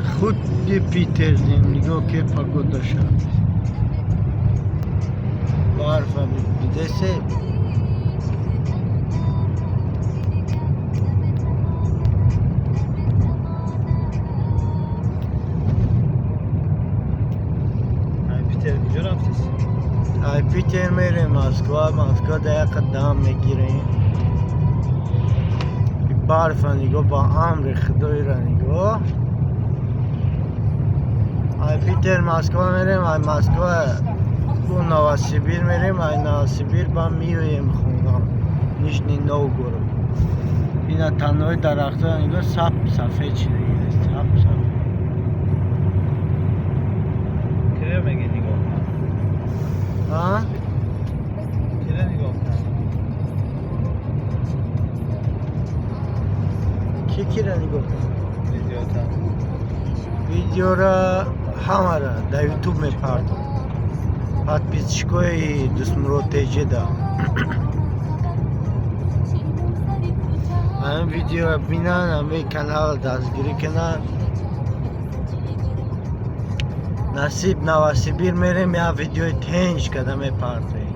Худи Питер дем, нигоҳ ке погодаша. Барфа дидесе? Ай Питер куҷо рафтис? Ай Питер мерем Москва, Москва да як қадам мегирем. Барфа нигоҳ, ба амри Худоира нигоҳ. Ай Питер Москва мерем, ай Москва бу Новосибир мерем, ай Новосибир ба миёем хона. Нижний Новгород. Ина танои дарахтҳо нигоҳ, сап сафед шидагиаст, сап сафед. Кире меги нигоҳ кун? А? Кире нигоҳ кун? Ки кира нигоҳ кун? Видеота. Видеора ҳамара дар Ютуб мепардом. Подписчикои Дустмурод ТЖ да. Ҳамин видеоро бинанд, ҳамин каналро дастгирӣ кунанд. Насиб, Новосибир мерем, як видеои тенҷ када мепартоем.